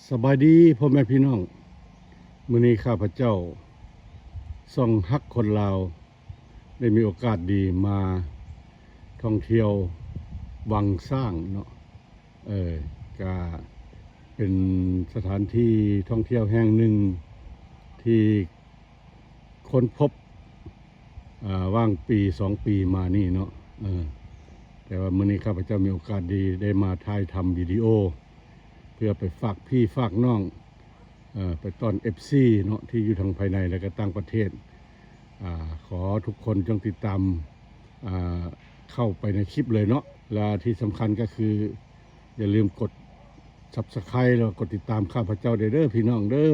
ສະບາຍດີພໍ່ແມ່ພີ່ນ້ອງ, ມື້ນີ້ຂ້າພະເຈົ້າ ຊ່ອງຮັກຄົນລາວ ໄດ້ມີໂອກາດດີມາທ່ອງທ່ຽວວັງຊ້າງເນາະ. ເອີ ກະເປັນສະຖານທີ່ທ່ອງທ່ຽວແຫ່ງໜຶ່ງທີ່ ຄົ້ນພົບ ອາ ຫວ່າງປີສອງປີມານີ້ເນາະ. ເອີ ແຕ່ວ່າມື້ນີ້ຂ້າພະເຈົ້າມີໂອກາດດີໄດ້ມາຖ່າຍທຳວິດີໂອ ເພື່ອໄປຝາກພີ່ຝາກນ້ອງ ເອີ ໄປຕ້ອນເອັຟຊີເນາະ ທີ່ຢູ່ທັງພາຍໃນ ແລະ ກະຕ່າງປະເທດ. ອາ ຂໍທຸກຄົນຈົ່ງຕິດຕາມ ອາ ເຂົ້າໄປໃນຄລິບເລີຍເນາະ ແລະ ທີ່ສຳຄັນກະຄື ຢ່າລືມກົດ Subscribe ແລ້ວກໍກົດຕິດຕາມຂ້າພະເຈົ້າໄດ້ເດີພີ່ນ້ອງເດີ.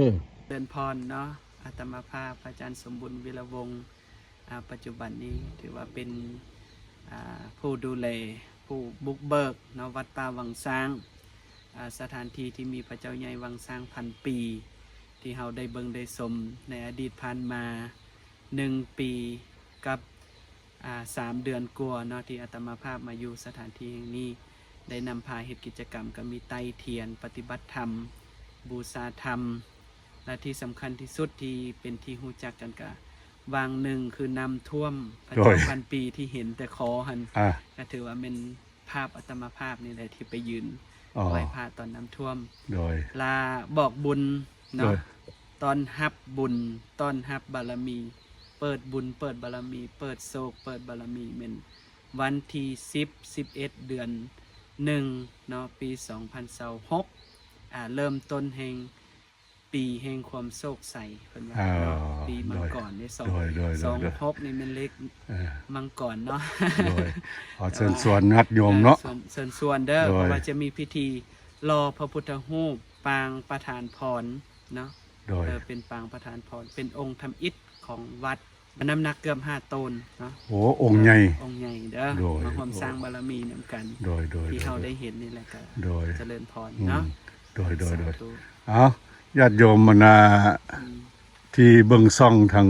ເຈລິນພອນເນາະ, ອາດຕະມາພາບພະອາຈານສົມບຸນ ວິລະວົງ ອາ ປັດຈຸບັນນີ້ຖືວ່າເປັນ ອາ ຜູ້ດູແລ ຜູ້ບຸກເບີກເນາະ ວັດປ່າວັງຊ້າງ ອາ ສະຖານທີ່ທີ່ມີພະເຈົ້າໃຫຍ່ວັງຊ້າງພັນປີ ທີ່ເຮົາໄດ້ເບິ່ງໄດ້ຊົມໃນອະດີດຜ່ານມາ ໜຶ່ງປີກັບ ອາ ສາມເດືອນກວ່າເນາະ ທີ່ອາດຕະມາພາບມາຢູ່ສະຖານທີ່ແຫ່ງນີ້ ໄດ້ນຳພາເຮັດກິດຈະກຳ ກໍມີໄຕ້ທຽນ ປະຕິບັດທຳ ບູຊາທຳ ແລະ ທີ່ສຳຄັນທີ່ສຸດທີ່ເປັນທີ່ຮູ້ຈັກກັນກະຫວ່າງໜຶ່ງຄືນ້ຳຖ້ວມ ພະເຈົ້າ ໂດຍ ພັນປີທີ່ເຫັນແຕ່ຄໍຫັ້ນ ອາ ກໍຖືວ່າແມ່ນ ພາບອາດຕະມາພາບນີ້ແຫຼະທີ່ໄປຢືນ ອໍ ໄຫວ້ພະຕອນນ້ຳຖ້ວມ ໂດຍ ລະບອກບຸນເນາະ ໂດຍ ຕ້ອນຮັບບຸນ ຕ້ອນຮັບບາລະມີ ເປີດບຸນ ເປີດບາລະມີ ເປີດໂຊກ ເປີດບາລະມີ ແມ່ນວັນທີສິບ ສິບເອັດ ເດືອນໜຶ່ງເນາະ ປີສອງພັນຊາວຫົກ ອາ ເລີ່ມຕົ້ນແຫ່ງ ປີແຫ່ງຄວາມໂຊກໄຊ ເພິ່ນວ່າ ເອີ ເນາະ ປີມັງກອນເດ້ ສອງ ໂດຍ ໂດຍ ໂດຍ ສອງຫົກນີ້ແມ່ນເລກ ເອີ ມັງກອນເນາະ ໂດຍ ຂໍເຊີນຊວນຍາດໂຍມເນາະ ເອີ ເຊີນ ເຊີນຊວນເດີ ໂດຍ ເພາະວ່າຈະມີພິທີຫຼໍ່ພະພຸດທະຮູບປາງປະທານພອນເນາະ ໂດຍ ເອີ ເປັນປາງປະທານພອນ ເປັນອົງທຳອິດຂອງວັດ ນ້ຳໜັກເກືອບຫ້າໂຕນເນາະ ໂອ້ ອົງໃຫຍ່ ອົງໃຫຍ່ເດີ ໂດຍ ມາຮ່ວມສ້າງບາລະມີນຳກັນ ໂດຍ ໂດຍ ທີ່ເຮົາໄດ້ເຫັນນີ້ແຫຼະ ກໍ ໂດຍ ຈະເລີນພອນເນາະ ອືມ ໂດຍ ໂດຍ ໂດຍ ສາທຸ ເອົາ ຍາດໂຍມ ອັນນ່າ ອືມ ທີ່ເບິ່ງຊ່ອງທາງ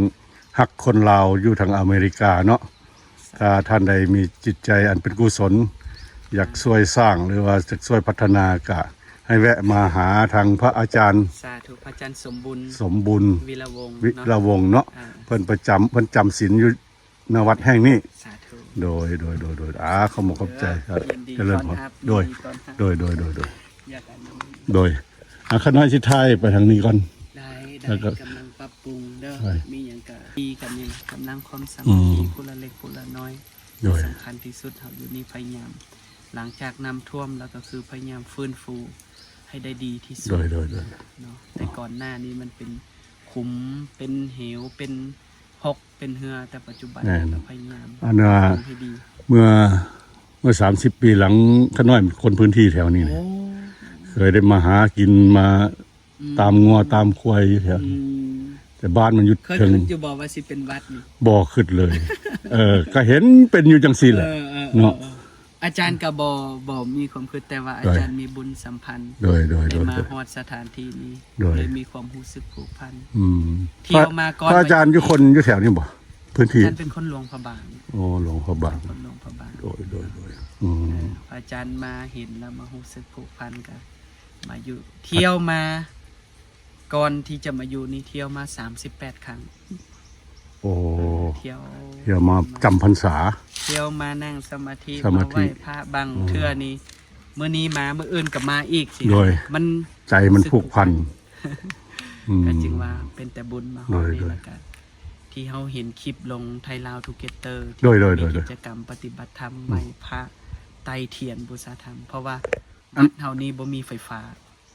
ຮັກຄົນລາວຢູ່ທາງອາເມລິກາເນາະ ຖ້າທ່ານໃດມີຈິດໃຈອັນເປັນກຸສົນ ຢາກຊ່ວຍສ້າງ ຫຼືວ່າຢາກຊ່ວຍພັດທະນາ ກະໃຫ້ແວະມາຫາທາງພະອາຈານ ສາທຸ ພະອາຈານສົມບຸນ ສົມບຸນ ວິລະວົງ ວິລະວົງເນາະ ເນາະ ອ່າ ເພິ່ນປະຈຳ ເພິ່ນຈຳສິນຢູ່ ນະວັດແຫ່ງນີ້ ສາທຸ ໂດຍ ໂດຍ ໂດຍ ໂດຍ ອາ ຂອບອົກຂອບໃຈ ເອີ ຍິນດີ ຈະເລີນພອນ ຕ້ອນຮັບ ໂດຍ ຍິນດີຕ້ອນຮັບ ໂດຍ ໂດຍ ໂດຍ ໂດຍ ຢາກອັນນັ້ນ ໂດຍ ອາ ຂ້ານ້ອຍຊິຖ່າຍໄປທາງນີ້ກ່ອນ ໄດ້ ໄດ້ ແລ້ວກໍ ກຳລັງປັບປຸງເດີ ໄດ້ ມີຫຍັງກະດີກັນນີ້ ກຳລັງຄວາມສາມັກຄີ ອືມ ຜູ້ລະເລັກຜູ້ລະນ້ອຍ ໂດຍ ສຳຄັນທີ່ສຸດ ເຮົາຢູ່ນີ້ພະຍາຍາມ ຫຼັງຈາກນ້ຳຖ້ວມແລ້ວກໍຄືພະຍາຍາມຟື້ນຟູໃຫ້ໄດ້ດີທີ່ສຸດ ໂດຍ ໂດຍ ໂດຍ ເນາະ ແຕ່ກ່ອນໜ້ານີ້ມັນເປັນຂຸມ ເປັນເຫວ ເປັນຮົກ ເປັນເຫື່ອ ແຕ່ປັດຈຸບັນ ແມ່ນ ກໍພະຍາຍາມ ອັນວ່າ ໃຫ້ດີ ເມື່ອ ເມື່ອສາມສິບປີຫຼັງ ຂ້ານ້ອຍເປັນຄົນພື້ນທີ່ແຖວນີ້ ໂອ້ ເຄີຍໄດ້ມາຫາກິນ ມາ ອືມ ຕາມງົວຕາມຄວາຍຢູ່ແຖວ ອືມ ແຕ່ບ້ານມັນຢູ່ ເຄີຍ ເທິງ ຄິດຢູ່ບໍ່ວ່າຊິເປັນວັດນີ້? ບໍ່ຄິດເລີຍ ເອີ ກໍເຫັນເປັນຢູ່ຈັ່ງຊີ້ແຫຼະ ເອີ ເອີ ເນາະ ເອີ ອາຈານກໍບໍ່ ບໍ່ມີຄວາມຄິດ ແຕ່ວ່າອາຈານ ໂດຍ ມີບຸນສຳພັນ ໂດຍ ໂດຍ ໄດ້ມາ ໂດຍ ຮອດສະຖານທີ່ນີ້ ໂດຍ ເລີຍມີຄວາມຮູ້ສຶກຜູກພັນ ອືມ ທ່ຽວມາກ່ອນ ພະອາຈານຢູ່ຄົນຢູ່ແຖວນີ້ບໍ່? ພື້ນທີ່ ອາຈານເປັນຄົນຫຼວງພະບາງ ໂອ້ ຫຼວງພະບາງ ຄົນຫຼວງພະບາງ ໂດຍ ໂດຍ ໂດຍ ອືມ ເອີ ພະອາຈານມາເຫັນແລ້ວມາຮູ້ສຶກຜູກພັນ ກໍມາຢູ່ ທ່ຽວມາ ກ່ອນທີ່ຈະມາຢູ່ນີ້ທ່ຽວມາສາມສິບແປດຄັ້ງ ໂອ້ ທ່ຽວ ທ່ຽວມາຈຳພັນສາ ທ່ຽວມານັ່ງສະມາທິ ສະມາທິ ມາໄຫວ້ພະ ບາງ ອືມ ເທື່ອນີ້ ມື້ນີ້ມາ ມື້ອື່ນກໍມາອີກ ໂດຍ ມັນ ໃຈມັນຜູກພັນ ອືມ ກໍຈຶ່ງວ່າເປັນແຕ່ບຸນມາຮອດນີ້ ໂດຍ ແລ້ວກໍທີ່ເຮົາເຫັນຄລິບລົງ Thai Lao Together ໂດຍ ໂດຍ ທີ່ ໂດຍ ມີກິດຈະກຳປະຕິບັດທຳ ອືມ ໄຫວ້ພະ ໄຕ້ທຽນ ບູຊາທຳ ເພາະວ່າ ອັນ ວັດເຮົານີ້ບໍ່ມີໄຟຟ້າ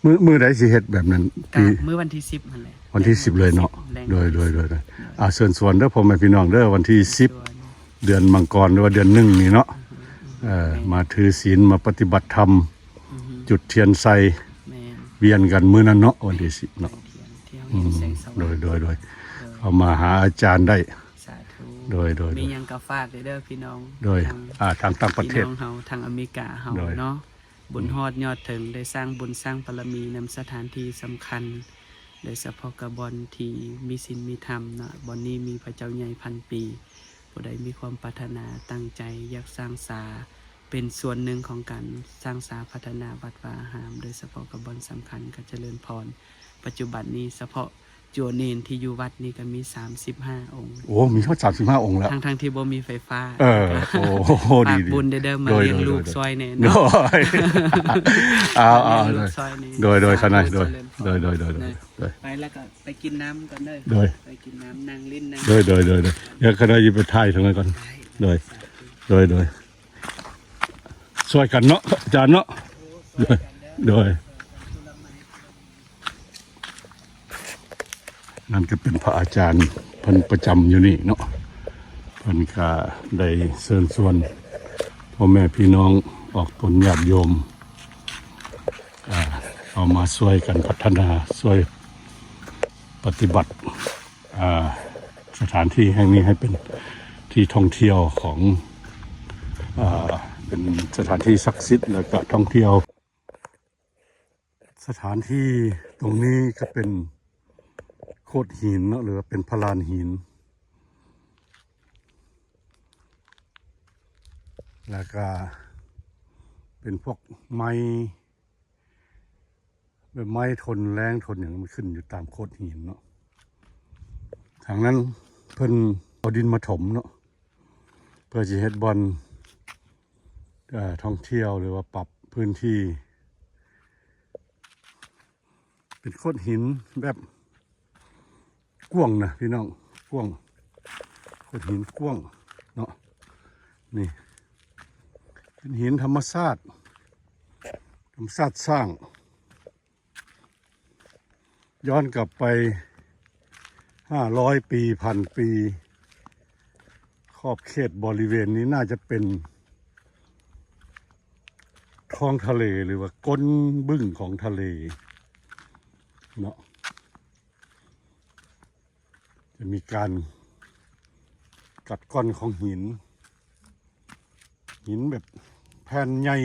ມື້ ມື້ໃດຊິເຮັດແບບນັ້ນ? ກະມື້ວັນທີສິບຫັ້ນແຫຼະ ວັນທີສິບເລີຍເນາະ ແລງ ໂດຍ ໂດຍ ໂດຍ ໂດຍ ອາ ເຊີນຊວນເດີພໍ່ແມ່ພີ່ນ້ອງເດີ ວັນທີສິບ ເດືອນມັງກອນ ຫຼືວ່າເດືອນໜຶ່ງນີ້ເນາະ ອືຮຶ ເອີ ແມ່ນ ມາຖືສິນ ມາປະຕິບັດທຳ ອືຮຶ ຈຸດທຽນໃສ່ ແມ່ນ ວຽນກັນມື້ນັ້ນເນາະ ວັນທີສິບເນາະ ທຽນທີ່ເຮົາເຫັນແສງສະຫວ່າງ ອືມ ໂດຍ ໂດຍ ໂດຍ ເຂົ້າມາຫາອາຈານໄດ້ ສາທຸ ໂດຍ ໂດຍ ໂດຍ ມີຫຍັງກໍຝາກເດີພີ່ນ້ອງ ໂດຍ ທາງ ອາ ທາງຕ່າງປະເທດ ພີ່ນ້ອງເຮົາທາງອາເມລິກາເຮົາ ໂດຍ ເນາະ ບຸນຮອດຍອດເຖິງ ໄດ້ສ້າງບຸນສ້າງບາລະມີນຳສະຖານທີ່ສຳຄັນ ໂດຍສະເພາະກະບ່ອນທີ່ມີສິນມີທຳເນາະ ບ່ອນນີ້ມີພະເຈົ້າໃຫຍ່ພັນປີ ຜູ້ໃດມີຄວາມປາດຖະໜາຕັ້ງໃຈຢາກສ້າງສາ ເປັນສ່ວນໜຶ່ງຂອງການສ້າງສາພັດທະນາວັດວາອາຮາມ ໂດຍສະເພາະກັບບ່ອນສຳຄັນກະຈະເລີນພອນ. ປັດຈຸບັນນີ້ສະເພາະຈົວເນນທີ່ຢູ່ວັດນີ້ກະມີສາມສິບຫ້າອົງ. ໂອ້ ມີຮອດສາມສິບຫ້າອົງແລ້ວ ທັງໆທີ່ບໍ່ມີໄຟຟ້າ. ເອີ ໂອ້ ດີໆ ຝາກບຸນເດີ ມາລ້ຽງລູກຊ່ອຍແດ່ເນາະ. ໂດຍ ເອົາໆ ລ້ຽງລູກຊ່ອຍແດ່. ໂດຍໆ ສາທຸ ເຈົ້ານາຍ ໂດຍ ເລີນພອນ. ໂດຍໆ ໄປແລ້ວກະໄປກິນນ້ຳກ່ອນເດີ. ໂດຍ ໄປກິນນ້ຳ ນັ່ງຫຼິ້ນ ນັ່ງ ໂດຍໆໆ ດຽວຂ້ານ້ອຍຊິໄປຖ່າຍທາງນັ້ນກ່ອນ. ໂດຍ ໂດຍໆ ຊ່ວຍກັນເນາະ ອາຈານເນາະ. ໂດຍ ນັ້ນກະເປັນພະອາຈານ ເພິ່ນປະຈຳຢູ່ນີ້ເນາະ. ເພິ່ນກະໄດ້ເຊີນຊວນພໍ່ແມ່ພີ່ນ້ອງ ອອກຕົນຍາດໂຍມ ອາ ເອົາມາຊ່ວຍກັນພັດທະນາ ຊ່ວຍປະຕິບັດ ອາ ສະຖານທີ່ແຫ່ງນີ້ໃຫ້ເປັນທີ່ທ່ອງທ່ຽວຂອງ ອາ ເປັນສະຖານທີ່ສັກສິດ ແລ້ວກະທ່ອງທ່ຽວ. ສະຖານທີ່ຕົງນີ້ກະເປັນໂຂດຫີນເນາະ ຫຼືວ່າເປັນພະລານຫີນ ແລ້ວກະເປັນພວກໄມ້ ແບບໄມ້ທົນແລ້ງທົນຫຍັງ ມັນຂຶ້ນຢູ່ຕາມໂຂດຫີນເນາະ. ທາງນັ້ນເພິ່ນເອົາດິນມາຖົມເນາະ ເພື່ອຊິເຮັດບ່ອນ ເອີ ທ່ອງທ່ຽວ ຫຼືວ່າປັບພື້ນທີ່. ເປັນໂຂດຫີນແບບກວ້າງນະພີ່ນ້ອງ ກວ້າງ ໂຂດຫີນກວ້າງເນາະ. ນີ້ເປັນຫີນທຳມະຊາດ ທຳມະຊາດສ້າງ. ຍ້ອນກັບໄປຫ້າຮ້ອຍປີ ພັນປີ ຂອບເຂດບໍລິເວນນີ້ໜ້າຈະເປັນທ້ອງທະເລ ຫຼືວ່າກົ້ນບຶ້ງຂອງທະເລເນາະ. ຈະມີການກັດກ້ອນຂອງຫີນ ຫີນແບບແຜ່ນໃຫຍ່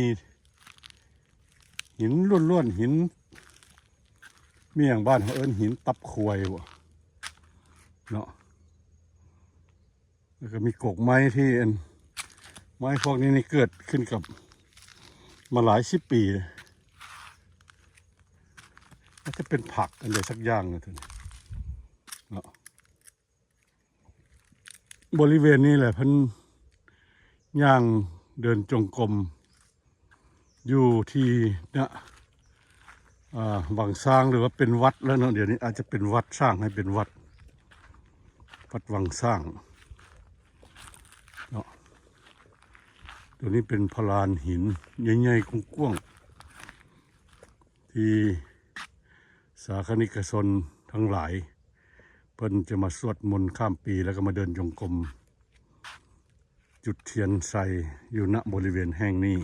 ຫີນລ້ວນໆ ຫີນ ມີຫຍັງ ບ້ານເຮົາເອີ້ນຫີນຕັບຄວາຍບໍເນາະ. ແລ້ວກະມີກົກໄມ້ທີ່ອັນ ໄມ້ພວກນີ້ນີ້ເກີດຂຶ້ນກັບ ມາຫຼາຍສິບປີ ອາດຈະເປັນຜັກອັນໃດສັກຢ່າງນະ ໂຕນີ້ເນາະ. ບໍລິເວນນີ້ແຫຼະ ເພິ່ນຍ່າງເດີນຈົງກົມຢູ່ທີ່ນະ ອາ ວັງຊ້າງ ຫຼືວ່າເປັນວັດແລ້ວເນາະ. ດຽວນີ້ອາດຈະເປັນວັດ ສ້າງໃຫ້ເປັນວັດ ວັດວັງຊ້າງເນາະ. ໂຕນີ້ເປັນພະລານຫີນໃຫຍ່ໆ ກວ້າງໆ ທີ່ສາຄະນິກະຊົນທັງຫຼາຍ ເພິ່ນຈະມາສວດມົນຂ້າມປີ ແລ້ວກະມາເດີນຈົງກົມ ຈຸດທຽນໃສ່ຢູ່ ນະ ບໍລິເວນແຫ່ງນີ້.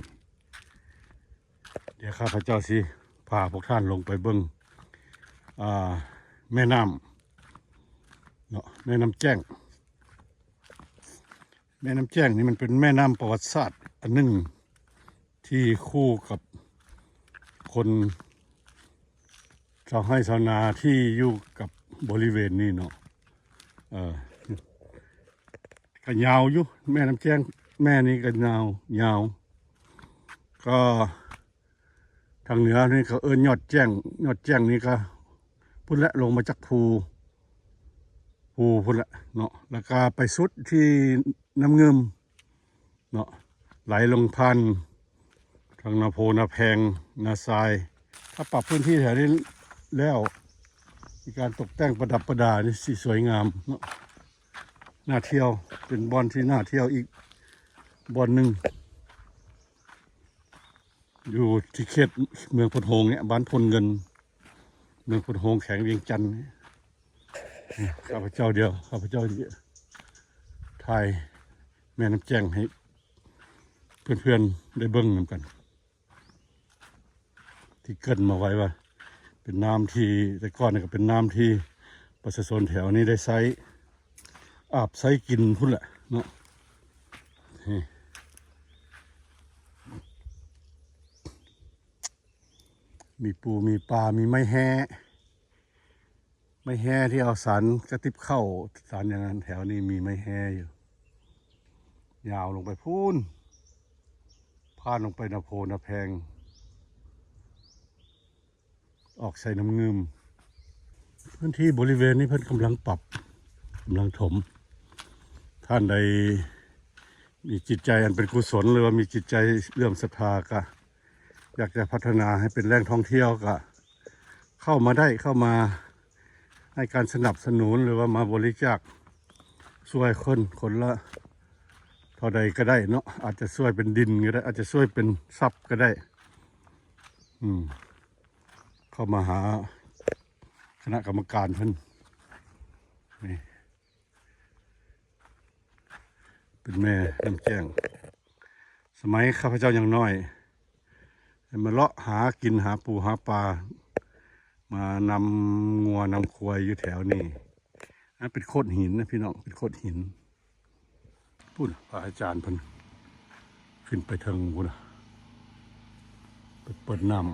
ດຽວຂ້າພະເຈົ້າຊິພາພວກທ່ານລົງໄປເບິ່ງ ອາ ແມ່ນ້ຳເນາະ ແມ່ນ້ຳແຈ້ງ. ແມ່ນ້ຳແຈ້ງນີ້ມັນເປັນແມ່ນ້ຳປະຫວັດສາດອັນໜຶ່ງ ທີ່ຄູ່ກັບຄົນຊາວໄຮ່ຊາວນາທີ່ຢູ່ກັບບໍລິເວນນີ້ເນາະ. ເອີ ກະຍາວຢູ່ ແມ່ນ້ຳແຈ້ງ ແມ່ນີ້ກະຍາວ ຍາວ ກະ ທາງເໜືອນີ້ເຂົາເອີ້ນຍອດແຈ້ງ ຍອດແຈ້ງນີ້ກະພຸ້ນແຫຼະ ລົງມາຈາກພູ ພູພຸ້ນແຫຼະເນາະ. ແລ້ວກະໄປສຸດທີ່ນ້ຳງື່ມເນາະ ໄຫຼລົງຜ່ານທາງນາໂພ ນາແພງ ນາຊາຍ. ຖ້າປັບພື້ນທີ່ແຖວນີ້ແລ້ວ ມີການຕົກແຕ່ງປະດັບປະດານີ້ຊິສວຍງາມເນາະ ໜ້າທ່ຽວ ເປັນບ່ອນທີ່ໜ້າທ່ຽວອີກບ່ອນໜຶ່ງ. ຢູ່ທີ່ເຂດເມືອງໂພນໂຮງເນຍ ບ້ານໂພນເງິນ ເມືອງໂພນໂຮງ ແຂວງວຽງຈັນ. ຂ້າພະເຈົ້າ ດຽວຂ້າພະເຈົ້າຊິຖ່າຍແມ່ນ້ຳແຈ້ງໃຫ້ເພື່ອນໆໄດ້ເບິ່ງນຳກັນ ທີ່ເກີ່ນມາໄວ້ວ່າ ເປັນນ້ຳທີ່ ແຕ່ກ່ອນນີ້ກະເປັນນ້ຳທີ່ປະຊາຊົນແຖວນີ້ໄດ້ໃຊ້ ອາບໃຊ້ກິນພຸ້ນແຫຼະເນາະ. ນີ້ ມີປູມີປາ ມີໄມ້ແຮ້ ໄມ້ແຮ້ທີ່ເອົາສານກະຕິບເຂົ້າ ສານຫຍັງນັ້ນ ແຖວນີ້ມີໄມ້ແຮ້ຢູ່ ຍາວລົງໄປພຸ້ນ. ຜ່ານລົງໄປນາໂພນາແພງ ອອກໃສ່ນ້ຳງື່ມ. ພື້ນທີ່ບໍລິເວນນີ້ເພິ່ນກຳລັງປັບ ກຳລັງຖົມ. ທ່ານໃດມີຈິດໃຈອັນເປັນກຸສົນ ຫຼືວ່າມີຈິດໃຈເລື່ອມສັດທາ ກະຢາກຈະພັດທະນາໃຫ້ເປັນແຫຼ່ງທ່ອງທ່ຽວ ກະເຂົ້າມາໄດ້ ເຂົ້າມາໃຫ້ການສະໜັບສະໜູນ ຫຼືວ່າມາບໍລິຈາກຊ່ວຍຄົນ ຄົນລະເທົ່າໃດກະໄດ້ເນາະ. ອາດຈະຊ່ວຍເປັນດິນກະໄດ້ ອາດຈະຊ່ວຍເປັນຊັບກະໄດ້. ອືມ ເຂົ້າມາຫາຄະນະກຳມະການເພິ່ນ. ນີ້ເປັນແມ່ນ້ຳແຈ້ງ. ສະໄໝຂ້າພະເຈົ້າຍັງນ້ອຍ ໃຫ້ມາເລາະຫາກິນ ຫາປູຫາປາ ມານຳງົວນຳຄວາຍຢູ່ແຖວນີ້. ອັນເປັນໂຂດຫີນນະພີ່ນ້ອງ ເປັນໂຂດຫີນ. ພຸ້ນ ພະອາຈານເພິ່ນຂຶ້ນໄປເທິງພຸ້ນນະ ໄປເປີດນ້ຳ.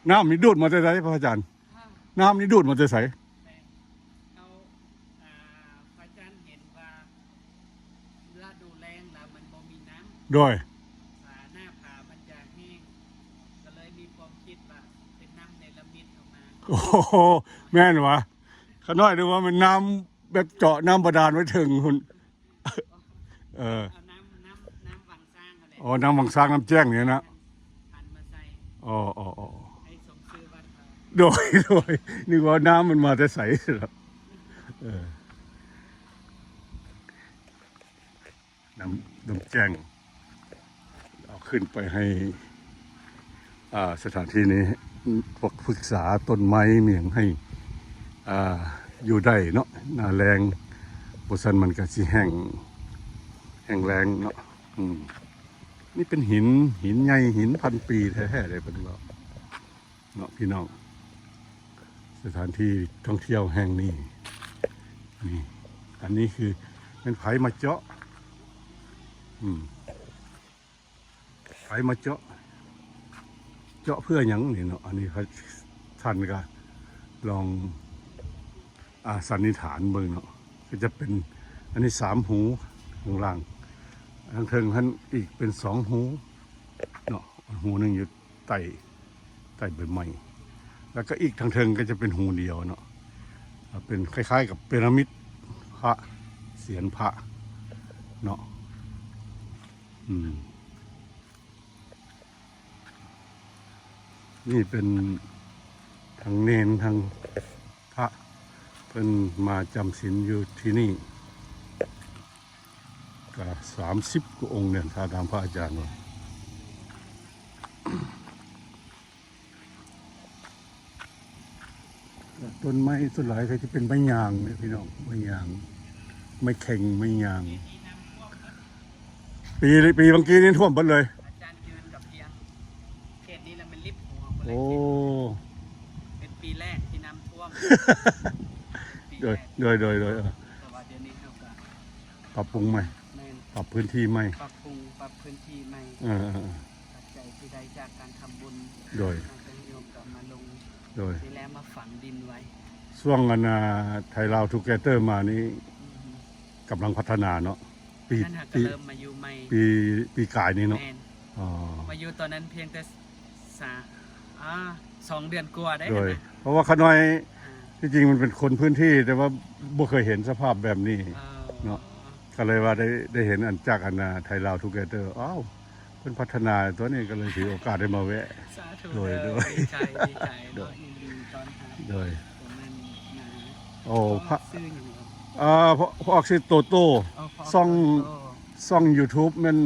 ນ້ຳນີ້ດູດມາແຕ່ໃສພະອາຈານ? ຮະ? ນ້ຳນີ້ດູດມາແຕ່ໃສ? ແມ່ນ ເຮົາ ອ່າ ພະອາຈານເຫັນວ່າລະດູແລ້ງລະມັນບໍ່ມີນ້ຳ. ໂດຍ ອ່າ ໜ້າຜາມັນຈະແຫ້ງ ກະເລີຍມີຄວາມຄິດວ່າເປັນນ້ຳເນລະມິດເຂົ້າມາ. ໂອ້ໂຫ ແມ່ນຫວາ? ຂ້ານ້ອຍນຶກວ່າແມ່ນນ້ຳແບບເຈາະນ້ຳບາດານໄວ້ເທິງພຸ້ນ. ເອີ ເອົານ້ຳ ນ້ຳ ນ້ຳວັງຊ້າງຫັ້ນແຫຼະ. ອໍ ນ້ຳວັງຊ້າງ ນ້ຳແຈ້ງນີ້ນະ. ອັນມາໃສ່. ອໍ ອໍ ອໍ ໃຫ້ສົມຊື່ວັດເຂົາ. ໂດຍ ໂດຍ ນຶກວ່ານ້ຳມັນມາແຕ່ໃສ. ເອີ ນ້ຳ ນ້ຳແຈ້ງ ເອົາຂຶ້ນໄປໃຫ້ ອ່າ ສະຖານທີ່ນີ້ ປຶກສາຕົ້ນໄມ້ມີຫຍັງໃຫ້ ອ່າ ຢູ່ໄດ້ເນາະ ໜ້າແລ້ງ ບໍ່ຊັ້ນມັນກະຊິແຫ້ງ ແຫ້ງແລ້ງເນາະ. ອືມ ນີ້ເປັນຫີນ ຫີນໃຫຍ່ ຫີນພັນປີແທ້ໆເດ້ ເພິ່ນເວົ້າເນາະພີ່ນ້ອງ. ສະຖານທີ່ທ່ອງທ່ຽວແຫ່ງນີ້ ນີ້ ອັນນີ້ຄືແມ່ນໃຜມາເຈາະ? ອືມ ໃຜມາເຈາະ? ເຈາະເພື່ອຫຍັງນີ້ເນາະ? ອັນນີ້ທ່ານກະລອງ ອ່າ ສັນນິຖານເບິ່ງເນາະ ກະຈະເປັນ ອັນນີ້ສາມຮູ ຂ້າງລ່າງ ທາງເທິງຫັ້ນອີກເປັນສອງຮູເນາະ ຮູໜຶ່ງຢູ່ ໃຕ້ ໃຕ້ໃບໄມ້ ແລ້ວກະອີກທາງເທິງກະຈະເປັນຮູດຽວເນາະ ເປັນຄ້າຍໆກັບປີລະມິດພະ ສຽນພະເນາະ. ອືມ ນີ້ເປັນທັງເນນທັງພະ ເພິ່ນມາຈຳສິນຢູ່ທີ່ນີ້ ກະສາມສິບກວ່າອົງເດ ຖ້າຕາມພະອາຈານວ່າ. ຕົ້ນໄມ້ສ່ວນຫຼາຍກະຈະເປັນໄມ້ຍາງເດ້ພີ່ນ້ອງ ໄມ້ຍາງ ໄມ້ແຂງ ໄມ້ຍາງ. ປີ ປີບາງກີນີ້ຖ້ວມເບິດເລີຍ. ອາຈານຢືນກັບພຽງ ເຂດນີ້ລະແມ່ນລິບຫົວ. ໂອ້ ເປັນປີແລກທີ່ນ້ຳຖ້ວມ. ໂດຍ ໂດຍ ໂດຍ ເອີ ແຕ່ວ່າດຽວນີ້ເຮົາກະປັບປຸງໃໝ່. ແມ່ນ ປັບພື້ນທີ່ໃໝ່ ປັບປຸງ ປັບພື້ນທີ່ໃໝ່. ເອີ ເອີ ເອີ ປັດໄຈທີ່ໄດ້ຈາກການທຳບຸນ. ໂດຍ ທາງຍາດໂຍມກະມາລົງ. ໂດຍ ນີ້ແຫຼະມາຝັງດິນໄວ້. ຊ່ວງອັນນ່າ ໄທລາວທູເກເຕີມານີ້ ອືມ ກຳລັງພັດທະນາເນາະ ປີ ນັ້ນຫາກະເລີ່ມມາຢູ່ໃໝ່ ປີ ປີກາຍນີ້ເນາະ. ແມ່ນ ອໍ ມາຢູ່ຕອນນັ້ນພຽງແຕ່ສາ ອາ ສອງເດືອນກວ່າໄດ້. ໂດຍ ຫັ້ນນະ ເພາະວ່າຂ້ານ້ອຍ ອາ ທີ່ຈິງມັນເປັນຄົນພື້ນທີ່ ແຕ່ວ່າບໍ່ເຄີຍເຫັນສະພາບແບບນີ້ ເອີ ເນາະ ກະເລີຍວ່າໄດ້ ໄດ້ເຫັນອັນຈາກອັນນ່າ ໄທລາວທູເກເຕີ ອ້າວ ເພິ່ນພັດທະນາຕົວນີ້ ກະເລີຍຖືໂອກາດໄດ້ມາແວະ. ສາທຸ ໂດຍ ເດີ ໂດຍ ດີໃຈ ດີໃຈເນາະ ໂດຍ ຍິນດີຕ້ອນຮັບ. ໂດຍ ໂອ ພະ ຊື່ຫຍັງເນາະ? ເອີ ພະ ພະອອກຊື່ໂຕໂຕ້. ອໍ ພະອອກ ຊ່ອງ ໂຕໂຕ້ ຊ່ອງຢູທູບແມ່ນ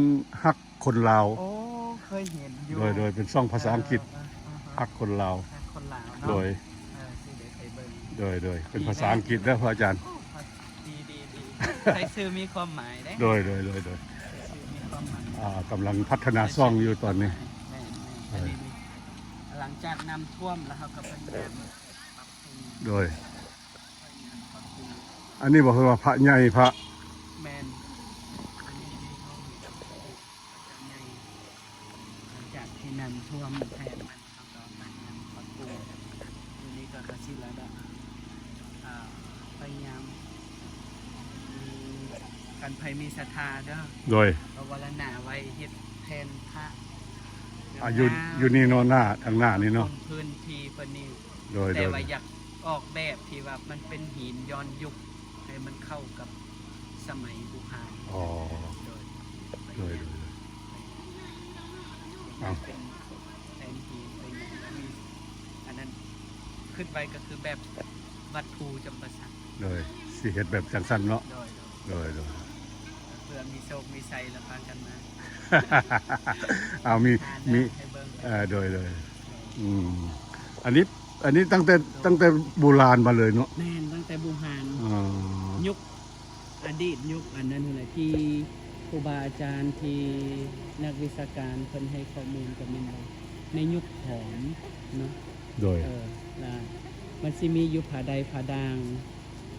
ຮັກຄົນລາວ. ໂອ້ ເຄີຍເຫັນຢູ່. ໂດຍ ໂດຍ ເປັນຊ່ອງພາສາອັງກິດ ເອີ ເອີ ເອີ ຮັກຄົນລາວ ຮັກຄົນລາວເນາະ. ໂດຍ ເອີ ຊິໄດ້ໄປເບິ່ງ. ໂດຍ ໂດຍ ເປັນພາສາອັງກິດເດີພະອາຈານ. ໂອ້ ດີ ດີ ດີ ໃຊ້ຊື່ມີຄວາມໝາຍເດ້. ໂດຍ ໂດຍ ໂດຍ ໂດຍ ໃຊ້ຊື່ມີຄວາມໝາຍ. ອ່າ ກຳລັງພັດທະນາຊ່ອງຢູ່ຕອນນີ້. ແມ່ນ ແມ່ນ ເອີ ອັນນີ້ ຫຼັງຈາກນ້ຳຖ້ວມແລ້ວ ເຮົາກະພະຍາຍາມປັບປຸງ. ໂດຍ ພະຍາຍາມປັບປຸງ. ອັນນີ້ບໍ່ ເພິ່ນວ່າພະໃຫຍ່ ພະ ແມ່ນ ອັນນີ້ ພະເຈົ້າໃຫຍ່ ຫຼັງຈາກທີ່ນ້ຳຖ້ວມແທນມັນ ເຮົາກະພະຍາຍາມປັບປຸງ. ດຽວນີ້ກະກະຊິລະດັບ ອ່າ ພະຍາຍາມມີ ຄັນໃຜມີສັດທາເດີ ໂດຍ ກໍວາລະນາໄວ້ເຮັດແທ່ນພະ ອ່າ ຢູ່ ງາມໆ ຢູ່ນີ້ເນາະ ໜ້າ ທາງໜ້ານີ້ເນາະ ຄົນພື້ນທີ່ເພິ່ນນີ້ ໂດຍ ແຕ່ວ່າ ໂດຍ ຢາກອອກແບບທີ່ວ່າມັນເປັນຫີນຍ້ອນຍຸກ ໃຫ້ມັນເຂົ້າກັບສະໄໝບູຮານ ອໍ ໂດຍ ໂດຍ ໂດຍ ເອົາ ເປັນແທ່ນຫີນ ເປັນຫຍັງ ມີອັນນັ້ນ ຄິດໄວ້ກໍຄືແບບວັດພູຈຳປາສັກ ໂດຍ ຊິເຮັດແບບຈັ່ງຊັ້ນເນາະ ໂດຍ ໂດຍ ໂດຍ ເພື່ອມີໂຊກມີໄຊແລ້ວພາກັນມາ ເອົາ ມີ ຫາແນວ ມີ ໃຫ້ເບິ່ງ ເອີ ໂດຍ ໂດຍ ອືມ ອັນນີ້ ອັນນີ້ຕັ້ງແຕ່ ຕັ້ງແຕ່ບູຮານມາເລີຍເນາະ ແມ່ນ ຕັ້ງແຕ່ບູຮານ ອໍ ຍຸກ ອະດີດຍຸກອັນນັ້ນຫັ້ນແຫຼະ ທີ່ຄູບາອາຈານ ທີ່ນັກວິຊາການເພິ່ນໃຫ້ຂໍ້ມູນກໍແມ່ນວ່າ ໃນຍຸກຂອງເນາະ ໂດຍ ເອີ ລະມັນຊິມີຢູ່ຜາໄດຜາດ່າງ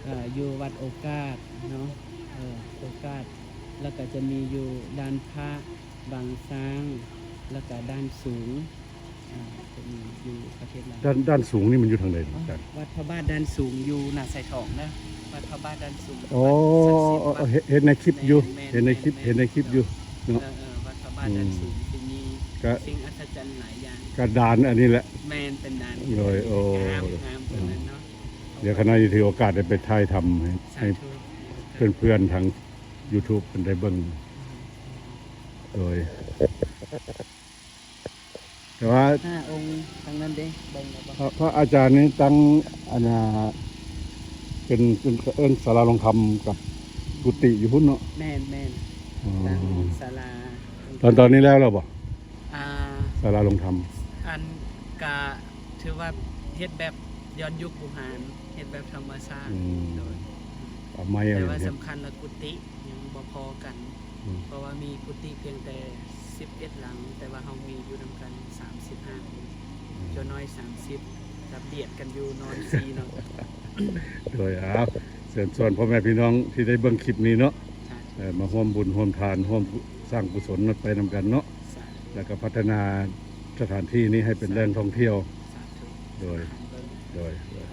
ເອີ ຢູ່ວັດໂອກາດເນາະ ເອີ ໂອກາດ ລະກະຈະມີຢູ່ດ່ານພະ ວັງຊ້າງ ລະກະດ່ານສູງ ອ່າ ຈະມີຢູ່ປະເທດລາວ ດ່ານ ດ່ານສູງນີ້ມັນຢູ່ທາງໃດອາຈານ? ວັດພະບາດດ່ານສູງຢູ່ນາຊາຍທອງເດີ ວັດພະບາດດ່ານສູງ ອໍ ວັດສັກສິດ ເຫັນ ເຫັນໃນຄລິບຢູ່ ແມ່ນໆ ເຫັນໃນຄລິບ ເຫັນໃນຄລິບຢູ່ເນາະ ເອີໆ ວັດພະບາດດ່ານສູງ ອືມ ທີ່ມີສິ່ງອັດສະຈັນຫຼາຍຢ່າງ ກະດ່ານອັນນີ້ແຫຼະ ແມ່ນ ເປັນດ່ານ ໂດຍ ໂອ້ ງາມ ງາມ ເນາະ ດຽວຄະນະຊິຖືໂອກາດໄດ້ໄປຖ່າຍທຳໃຫ້ ສາທຸ ໃຫ້ເພື່ອນໆທາງຢູທູບເພິ່ນໄດ້ເບິ່ງ ໂດຍ ແຕ່ວ່າຫ້າອົງທາງນັ້ນເດ້ ເບິ່ງແລ້ວບໍ່? ພະ ພະອາຈານນີ້ຕັ້ງ ອັນນ່າ ເປັນ ເປັນ ເອີ້ນສາລາລົງທຳກັບກຸຕິຢູ່ພຸ້ນເນາະ? ແມ່ນໆ ອືມ ຕັ້ງສາລາ ຕອນ ຕອນນີ້ແລ້ວແລ້ວບໍ່? ອ່າ ສາລາລົງທຳ ອັນ ກະຖືວ່າເຮັດແບບຍ້ອນຍຸກບູຮານ ເຮັດແບບທຳມະຊາດ ອືມ ໂດຍ ເອົາໄມ້ ແຕ່ວ່າສຳຄັນລະກຸຕິຍັງບໍ່ພໍກັນ ອືມ ເພາະວ່າມີກຸຕິພຽງແຕ່ສິບເອັດຫຼັງ ແຕ່ວ່າເຮົາມີຢູ່ນຳກັນສາມສິບຫ້າຄົນ ອືມ ເຈົ້ານ້ອຍສາມສິບ ກັບບຽດກັນຢູ່ນອນສີ່ເນາະ ໂດຍ ເອົາ ເຊີນຊວນພໍ່ແມ່ພີ່ນ້ອງທີ່ໄດ້ເບິ່ງຄລິບນີ້ເນາະ ເອີ ມາຮ່ວມບຸນຮ່ວມທານ ຮ່ວມສ້າງກຸສົນໄປນຳກັນເນາະ ແລ້ວກໍພັດທະນາສະຖານທີ່ນີ້ໃຫ້ເປັນແຫຼ່ງທ່ອງທ່ຽວ ໂດຍ ໂດຍ ໂດຍ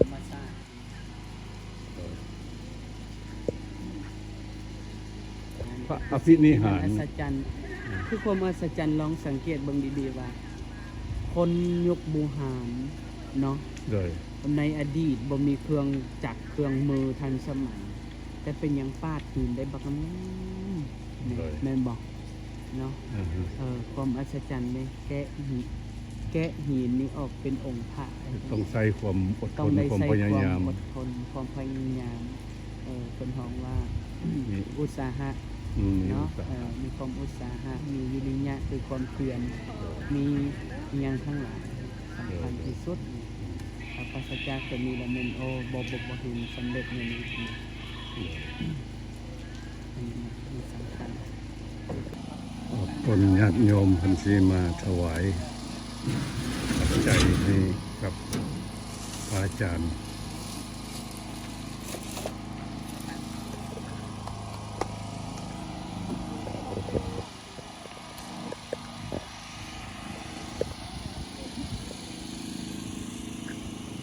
ພະອະພິນິຫານ ອັດສະຈັນ ຄືຄວາມອັດສະຈັນ ລອງສັງເກດເບິ່ງດີໆວ່າ ຄົນຍຸກບູຮານເນາະ ໂດຍ ໃນອະດີດບໍ່ມີເຄື່ອງຈັກເຄື່ອງມືທັນສະໄໝ ແຕ່ເປັນຫຍັງປາດຫີນໄດ້ບັກງາມ ໂດຍ ແມ່ນບໍ່? ເນາະ ອືຮຶ ເອີ ຄວາມອັດສະຈັນເດ້ ແກະຫີນ ແກະຫີນນີ້ອອກເປັນອົງພະ ຕ້ອງໃຊ້ຄວາມອົດທົນ ຕ້ອງໄດ້ໃຊ້ຄວາມພະຍາຍາມ ຄວາມອົດທົນ ຄວາມພະຍາຍາມ ເອີ ເພິ່ນຮ້ອງວ່າ ມີ ອຸດສາຫະ ອືມ ມີ ເນາະ ອຸດສາຫະ ເອີ ມີຄວາມອຸດສາຫະ ມີວິລິຍະ ຄືຄວາມພຽນ ມີອີ່ຫຍັງທັງຫຼາຍ ສຳຄັນທີ່ສຸດ ອືມ ຖ້າປາສະຈາກຕົວນີ້ລະແມ່ນ ໂອ້ ບໍ່ ບໍ່ ບໍ່ເຫັນສຳເລັດແນວນີ້ ອືມ ອັນນີ້ມັນສຳຄັນ ອອກຕົນຍາດໂຍມເພິ່ນຊິມາຖວາຍປັດໄຈໃຫ້ກັບພະອາຈານ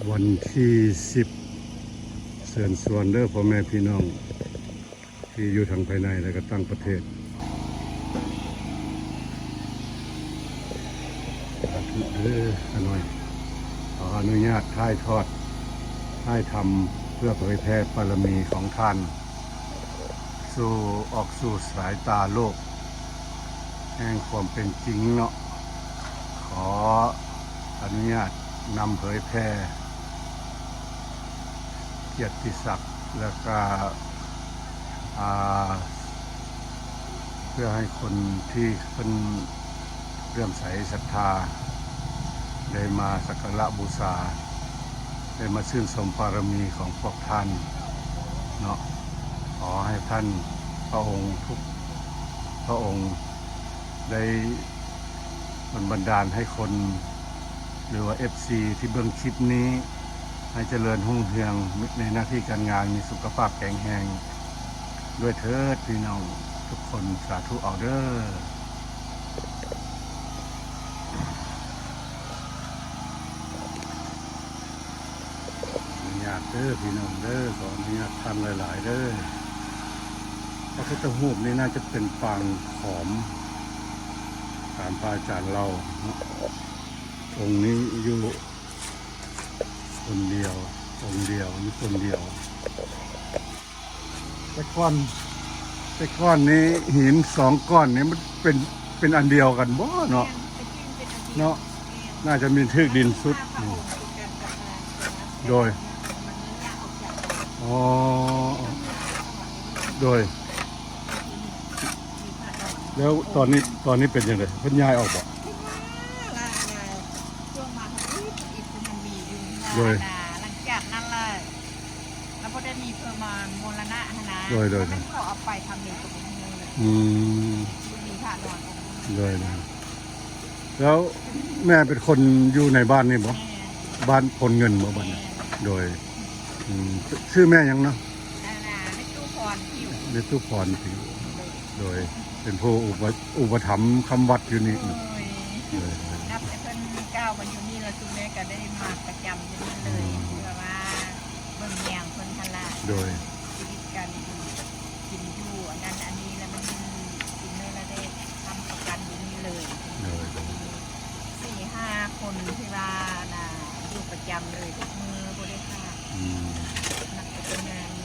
ວັນທີສິບ ເຊີນຊວນເດີພໍ່ແມ່ພີ່ນ້ອງ ທີ່ຢູ່ທັງພາຍໃນ ແລະ ກໍຕ່າງປະເທດ ສາທຸເດີຂ້ານ້ອຍ ຂໍອະນຸຍາດຖ່າຍທອດ ຖ່າຍທຳ ເພື່ອເຜີຍແຜ່ບາລະມີຂອງທ່ານ ສູ່ ອອກສູ່ສາຍຕາໂລກແຫ່ງຄວາມເປັນຈິງເນາະ ຂໍອະນຸຍາດນຳເຜີຍແຜ່ ກຽດຕິສັກ ແລະກະ ອ່າ ເພື່ອໃຫ້ຄົນທີ່ເພິ່ນເຫຼື້ອມໃສສັດທາ ໄດ້ມາສັກກາລະບູຊາ ໄດ້ມາຊື່ນຊົມບາລະມີຂອງພວກທ່ານເນາະ ຂໍໃຫ້ທ່ານພະອົງທຸກພະອົງ ໄດ້ ໂດນບັນດານໃຫ້ຄົນ ຫຼືວ່າເອັຟຊີທີ່ເບິ່ງຄລິບນີ້ ໃຫ້ຈະເລີນຮຸ່ງເຮືອງໃນໜ້າທີ່ການງານ ມີສຸຂະພາບແຂງແຮງດ້ວຍເທີດ ພີ່ນ້ອງທຸກຄົນ ສາທຸເອົາເດີ. ອະນຸຍາດເດີພີ່ນ້ອງເດີ ຂໍອະນຸຍາດທ່ານຫຼາຍໆເດີ ໄປ ພະພຸດທະຮູບນີ້ໜ້າຈະເປັນປາງຂອມ ຕາມພະອາຈານເລົ່າເນາະ. ອົງນີ້ຢູ່ຄົນດຽວ, ອົງດຽວ, ຢູ່ຄົນດຽວ. ແຕ່ກ່ອນ, ແຕ່ກ່ອນນີ້ຫີນສອງກ້ອນນີ້ມັນເປັນ, ເປັນອັນດຽວກັນບໍ່ເນາະ? ແມ່ນ, ແຕ່ກີ້ມັນເປັນອັນດຽວ. ເນາະ, ແມ່ນ. ໜ້າຈະມີຖືກດິນສຸດ. ອືມ. ໂດຍ. ອໍ. ໂດຍ. ແລ້ວຕອນນີ້, ຕອນນີ້ເປັນຈັ່ງໃດ? ເພິ່ນຍ້າຍອອກບໍ່? ໂດຍ. ຫຼັງຈາກນັ້ນລະ ລະບໍ່ໄດ້ມີເພິ່ນມາມໍລະນະຫັ້ນນະ. ໂດຍ, ໂດຍ. ແລ້ວມັນກໍເອົາໄປທຳເລີກະບໍ່ຮູ້ເລີຍ. ອືມ. ບໍ່ມີພະນອນອົງ. ໂດຍ, ໂດຍ. ແລ້ວແມ່ເປັນຄົນຢູ່ໃນບ້ານນີ້ບໍ່? ແມ່ນ. ບ້ານໂພນເງິນບໍ່ ບ້ານນີ້? ແມ່ນ. ໂດຍ. ອືມ. ຊື່ແມ່ຫຍັງເນາະ? ອັນນ່າ ແມ່ຕູ້ພອນຜິວ. ແມ່ຕູ້ພອນຜິວ. ໂດຍ. ໂດຍ. ເປັນຜູ້ອຸປະ, ອຸປະຖຳຄຳວັດຢູ່ນີ້. ໂດຍ. ໂດຍ, ໂດຍ. ນັບແຕ່ເພິ່ນກ້າວມາຢູ່ນີ້ລະ ຊຸມແມ່ກະໄດ້ມາປະຈຳຢູ່ນີ້ເລີຍ. ອືມ. ເພື່ອວ່າເບິ່ງແຍງເພິ່ນຫັ້ນລະ. ໂດຍ. ຊີວິດການຢູ່ ກິນຢູ່ອັນນັ້ນອັນນີ້ລະ ມັນກິນເນີລະໄດ້ຄ້ຳປະກັນຢູ່ນີ້ເລີຍ. ໂດຍ, ໂດຍ. ສີ່ຫ້າຄົນທີ່ວ່ານະ ຢູ່ປະຈຳເລີຍທຸກມື້ ບໍ່ໄດ້ຂາດ. ອືມ. ນັບແຕ່ເພິ່ນ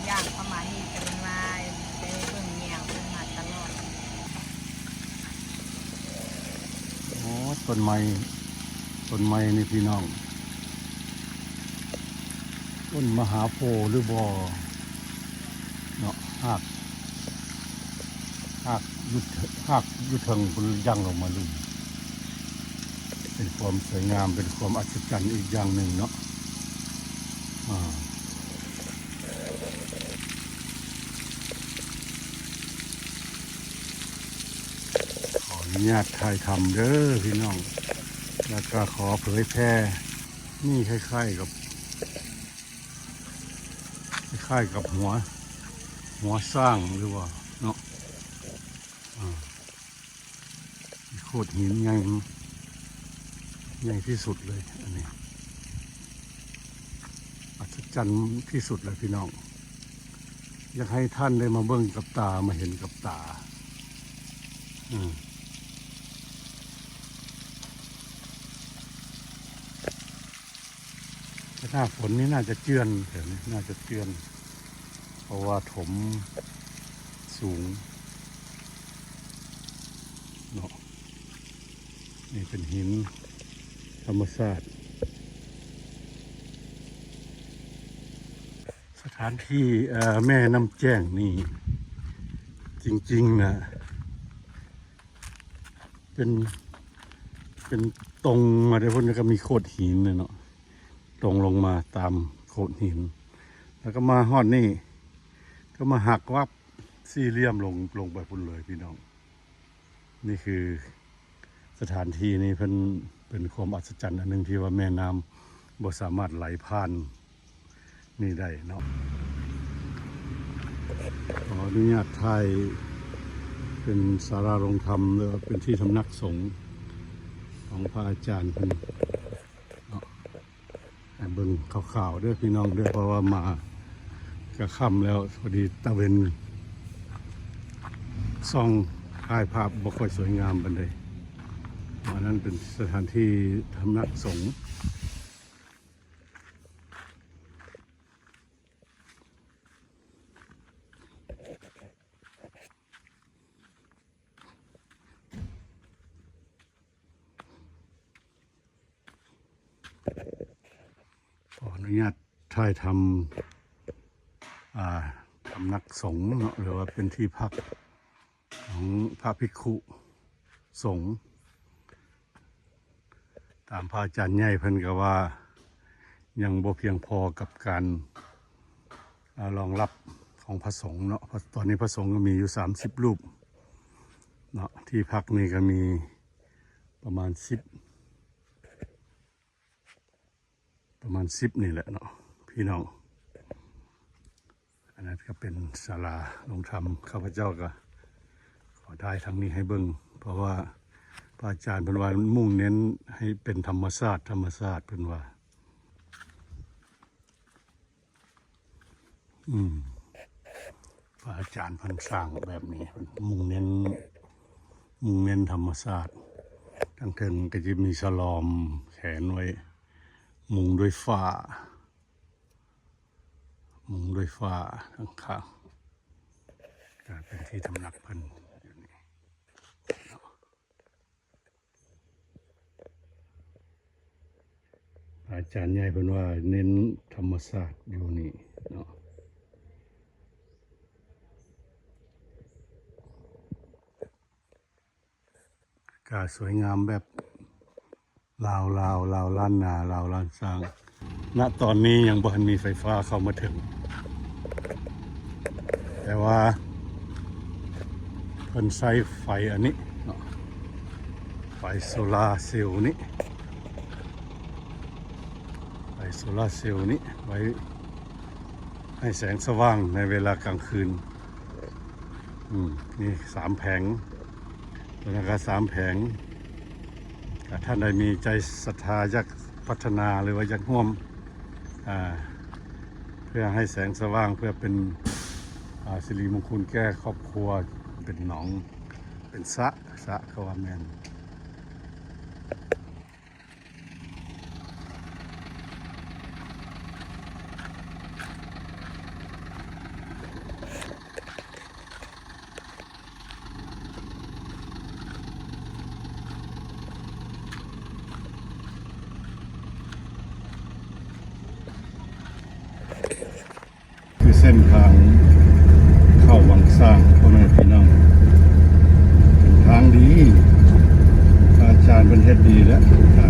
ຍ່າງເຂົ້າມານີ້ກະແມ່ນວ່າໄດ້ເບິ່ງແຍງເພິ່ນມາຕະຫຼອດ. ໂອ້ ຕົ້ນໄມ້, ຕົ້ນໄມ້ນີ້ພີ່ນ້ອງ ຕົ້ນມະຫາໂພຫຼືບໍ່ເນາະ. ຮາກ, ຮາກຢູ່, ຮາກຢູ່ເທິງພຸ້ນ ຍັງລົງມາລຸ່ມ. ເປັນຄວາມສວຍງາມ, ເປັນຄວາມອັດສະຈັນອີກຢ່າງໜຶ່ງເນາະ. ອາ. ຂໍອະນຸຍາດຖ່າຍທຳເດີພີ່ນ້ອງ ແລ້ວກະຂໍເຜີຍແຜ່. ນີ້ຄ້າຍໆກັບ, ຄ້າຍໆກັບຫົວ, ຫົວຊ້າງຫຼືວ່າເນາະ. ອາ. ໂຂດຫີນໃຫຍ່, ໃຫຍ່ທີ່ສຸດເລີຍ ອັນນີ້ ອັດສະຈັນທີ່ສຸດເລີຍພີ່ນ້ອງ. ຢາກໃຫ້ທ່ານໄດ້ມາເບິ່ງກັບຕາ, ມາເຫັນກັບຕາ. ອືມ. ແຕ່ໜ້າຝົນນີ້ໜ້າຈະເຈື່ອນ, ແຖວນີ້ໜ້າຈະເຈື່ອນ ເພາະວ່າຖົມສູງເນາະ. ນີ້ເປັນຫີນທຳມະຊາດ. ສະຖານທີ່ ເອີ ແມ່ນ້ຳແຈ້ງນີ້ ຈິງໆນະ ເປັນ, ເປັນຕົງມາແຕ່ພຸ້ນ ແລ້ວກໍມີໂຂດຫີນເນາະ ຕົງລົງມາຕາມໂຂດຫີນ ແລ້ວກໍມາຮອດນີ້ ກໍມາຫັກວັບສີ່ຫຼ່ຽມລົງ, ລົງໄປພຸ້ນເລີຍພີ່ນ້ອງ. ນີ້ຄືສະຖານທີ່ນີ້ເພິ່ນເປັນຄວາມອັດສະຈັນອັນໜຶ່ງ ທີ່ວ່າແມ່ນ້ຳບໍ່ສາມາດໄຫຼຜ່ານ ນີ້ໄດ້ເນາະ. ຂໍອະນຸຍາດຖ່າຍເປັນສາລາລົງທຳ ຫຼືວ່າເປັນທີ່ທຳນັກສົງຂອງພະອາຈານເພິ່ນເນາະ. ໃຫ້ເບິ່ງຄ່າວໆເດີພີ່ນ້ອງເດີ ເພາະວ່າມາກະຄ່ຳແລ້ວ ພໍດີຕາເວັນສ່ອງ ຖ່າຍພາບບໍ່ຄ່ອຍສວຍງາມປານໃດ. ອັນນັ້ນເປັນສະຖານທີ່ທຳນັກສົງ. ຂໍອະນຸຍາດຖ່າຍທຳ ອ່າ ທຳນັກສົງເນາະ ຫຼືວ່າເປັນທີ່ພັກຂອງພະພິກຂຸສົງ. ຕາມພະອາຈານໃຫຍ່ເພິ່ນກໍວ່າຍັງບໍ່ພຽງພໍກັບການ ອາ ຮອງຮັບຂອງພະສົງເນາະ. ຕອນນີ້ພະສົງກໍມີຢູ່ສາມສິບຮູບເນາະ, ທີ່ພັກນີ້ກໍມີປະມານສິບ ປະມານສິບນີ້ແຫຼະເນາະພີ່ນ້ອງ. ອັນນັ້ນກໍເປັນສາລາລົງທຳ. ຂ້າພະເຈົ້າກໍຂໍຖ່າຍທາງນີ້ໃຫ້ເບິ່ງ ເພາະວ່າພະອາຈານເພິ່ນວ່າມຸ່ງເນັ້ນໃຫ້ເປັນທຳມະຊາດ, ທຳມະຊາດເພິ່ນວ່າ. ອືມ. ພະອາຈານເພິ່ນສ້າງແບບນີ້ ເພິ່ນມຸ່ງເນັ້ນ ມຸ່ງເນັ້ນທຳມະຊາດ. ທາງເທິງກໍຈະມີສະຫຼອມແຂວນໄວ້ ມຸງດ້ວຍຝ້າ ມຸງດ້ວຍຝ້າທາງຂ້າງ ກາຍເປັນທີ່ຕຳໜັກເພິ່ນຢູ່ນີ້. ອາຈານໃຫຍ່ເພິ່ນວ່າເນັ້ນທຳມະຊາດຢູ່ນີ້ເນາະ. ກະສວຍງາມແບບລາວລາວ ລາວລ້ານນາ ລາວລ້ານຊ້າງ. ນະຕອນນີ້ຍັງບໍ່ທັນມີໄຟຟ້າເຂົ້າມາເຖິງ ແຕ່ວ່າເພິ່ນໃຊ້ໄຟອັນນີ້ເນາະ ໄຟໂຊລາເຊວນີ້ ໄຟໂຊລາເຊວນີ້ ໄວ້ໃຫ້ແສງສະຫວ່າງໃນເວລາກາງຄືນ. ອືມ ມີສາມແຜງ ຕົວນັ້ນກໍສາມແຜງ. ຖ້າທ່ານໃດມີໃຈສັດທາຢາກພັດທະນາ ຫຼືວ່າຢາກຮ່ວມ ອ່າ ເພື່ອໃຫ້ແສງສະຫວ່າງ ເພື່ອເປັນ ອ່າ ສິລິມົງຄຸນແກ່ຄອບຄົວ ເປັນໜອງ ເປັນສະ ສະກໍວ່າແມ່ນ. ຄືເສັ້ນທາງເຂົ້າວັງຊ້າງ ພໍ່ແມ່ພີ່ນ້ອງ ເປັນທາງດີ ອາຈານເພິ່ນເຮັດດີແລ້ວ ທາ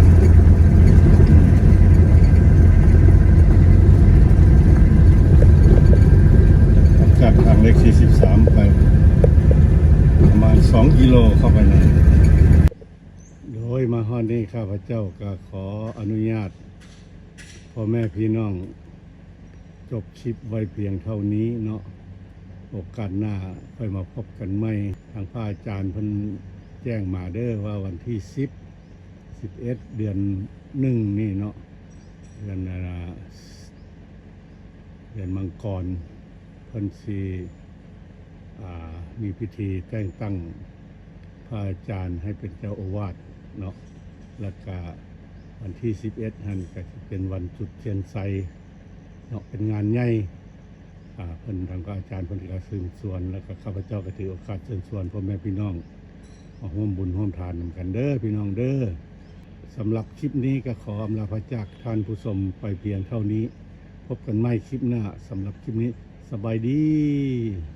ງ ຈາກທາງເລກສີ່ສິບສາມໄປປະມານສອງກິໂລເຂົ້າໄປໃນ ໂດຍມາຮອດນີ້ ຂ້າພະເຈົ້າກໍຂໍອະນຸຍາດພໍ່ແມ່ພີ່ນ້ອງ ຈົບຄລິບໄວ້ພຽງເທົ່ານີ້ເນາະ. ໂອກາດໜ້າຄ່ອຍມາພົບກັນໃໝ່. ທາງພະອາຈານເພິ່ນແຈ້ງມາເດີວ່າວັນທີສິບ ສິບເອັດ ເດືອນໜຶ່ງນີ້ເນາະ ເດືອນ ເດືອນມັງກອນ ເພິ່ນຊິ ອ່າ ມີພິທີແຕ່ງຕັ້ງພະອາຈານໃຫ້ເປັນເຈົ້າອາວາດເນາະ. ແລ້ວກະວັນທີສິບເອັດຫັ້ນກະຊິເປັນວັນຈຸດທຽນໄຊເນາະ ເປັນງານໃຫຍ່. ອ່າ ເພິ່ນ ທາງພະອາຈານເພິ່ນກະເຊີນຊວນ ແລ້ວກະຂ້າພະເຈົ້າກະຖືໂອກາດເຊີນຊວນພໍ່ແມ່ພີ່ນ້ອງມາຮ່ວມບຸນຮ່ວມທານນຳກັນເດີ ພີ່ນ້ອງເດີ. ສຳລັບຄລິບນີ້ກໍຂໍອຳລາພາຈາກທ່ານຜູ້ຊົມໄປພຽງເທົ່ານີ້. ພົບກັນໃໝ່ຄລິບໜ້າ. ສຳລັບຄລິບນີ້ ສະບາຍດີ.